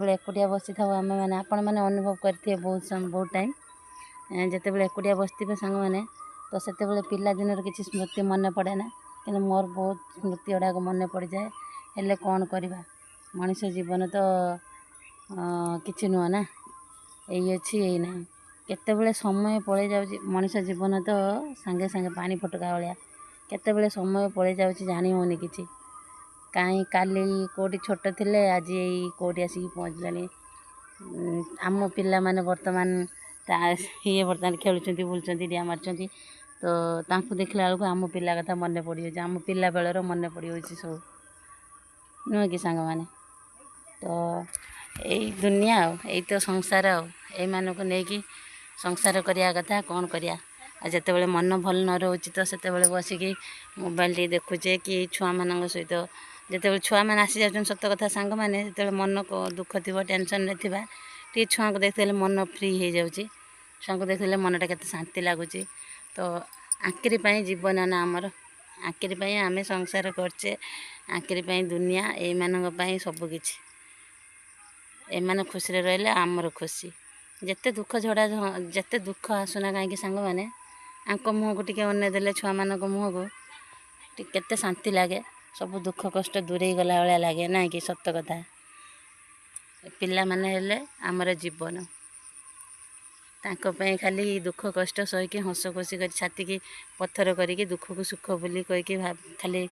ଏକୁଟିଆ ବସିଥାଉ ଆମେମାନେ, ଆପଣମାନେ ଅନୁଭବ କରିଥିବେ ବହୁତ ବହୁତ ଟାଇମ୍। ଯେତେବେଳେ ଏକୁଟିଆ ବସିଥିବେ ସାଙ୍ଗମାନେ, ତ ସେତେବେଳେ ପିଲାଦିନର କିଛି ସ୍ମୃତି ମନେ ପଡ଼େ ନା? କିନ୍ତୁ ମୋର ବହୁତ ସ୍ମୃତି ଗୁଡ଼ାକ ମନେ ପଡ଼ିଯାଏ। ହେଲେ କ'ଣ କରିବା, ମଣିଷ ଜୀବନ ତ କିଛି ନୁହଁ ନା, ଏଇ ଅଛି ଏଇ ନାହିଁ। କେତେବେଳେ ସମୟ ପଳେଇ ଯାଉଛି। ମଣିଷ ଜୀବନ ତ ସାଙ୍ଗେ ସାଙ୍ଗେ ପାଣି ଫୋଟକା ଭଳିଆ, କେତେବେଳେ ସମୟ ପଳେଇ ଯାଉଛି ଜାଣି ହେଉନି କିଛି। କାହିଁ କାଲି କେଉଁଠି ଛୋଟ ଥିଲେ, ଆଜି ଏଇ କେଉଁଠି ଆସିକି ପହଞ୍ଚିଲେଣି। ଆମ ପିଲାମାନେ ବର୍ତ୍ତମାନ ଇଏ ବର୍ତ୍ତମାନ ଖେଳୁଛନ୍ତି, ବୁଲୁଛନ୍ତି, ଡିଆଁ ମାରୁଛନ୍ତି। ତ ତାଙ୍କୁ ଦେଖିଲା ବେଳକୁ ଆମ ପିଲା କଥା ମନେ ପଡ଼ିଯାଉଛି, ଆମ ପିଲାବେଳର ମନେ ପଡ଼ିଯାଉଛି ସବୁ, ନୁହେଁ କି ସାଙ୍ଗମାନେ? ତ ଏଇ ଦୁନିଆ ଆଉ ଏଇ ତ ସଂସାର, ଆଉ ଏଇମାନଙ୍କୁ ନେଇକି ସଂସାର କରିବା କଥା, କ'ଣ କରିବା? ଆଉ ଯେତେବେଳେ ମନ ଭଲ ନ ରହୁଛି, ତ ସେତେବେଳେ ବସିକି ମୋବାଇଲ୍ ଟିକେ ଦେଖୁଛେ କି ଛୁଆମାନଙ୍କ ସହିତ ଯେତେବେଳେ ଛୁଆମାନେ ଆସିଯାଉଛନ୍ତି। ସତ କଥା ସାଙ୍ଗମାନେ, ଯେତେବେଳେ ମନ ଦୁଃଖ ଥିବ, ଟେନସନ୍ରେ ଥିବା, ଟିକେ ଛୁଆଙ୍କୁ ଦେଖିଦେଲେ ମନ ଫ୍ରି ହେଇଯାଉଛି। ଛୁଆଙ୍କୁ ଦେଖିଦେଲେ ମନଟା କେତେ ଶାନ୍ତି ଲାଗୁଛି। ତ ଆଙ୍କରି ପାଇଁ ଜୀବନ ନା ଆମର, ଆଙ୍କରି ପାଇଁ ଆମେ ସଂସାର କରିଛେ, ଆଙ୍କରି ପାଇଁ ଦୁନିଆ, ଏଇମାନଙ୍କ ପାଇଁ ସବୁକିଛି। ଏମାନେ ଖୁସିରେ ରହିଲେ ଆମର ଖୁସି। ଯେତେ ଦୁଃଖ ଝଡ଼ା, ଯେତେ ଦୁଃଖ ଆସୁନା କାହିଁକି ସାଙ୍ଗମାନେ, ଆଙ୍କ ମୁହଁକୁ ଟିକେ ଅନେଇ ଦେଲେ, ଛୁଆମାନଙ୍କ ମୁହଁକୁ ଟିକେ, କେତେ ଶାନ୍ତି ଲାଗେ। ସବୁ ଦୁଃଖ କଷ୍ଟ ଦୂରେଇ ଗଲା ଭଳିଆ ଲାଗେ, ନାଇଁ କି? ସତ କଥା, ପିଲାମାନେ ହେଲେ ଆମର ଜୀବନ। ତାଙ୍କ ପାଇଁ ଖାଲି ଦୁଃଖ କଷ୍ଟ ସହିକି, ହସ ଖୁସି କରି, ଛାତିକି ପଥର କରିକି, ଦୁଃଖକୁ ସୁଖ ବୋଲି କହିକି ଖାଲି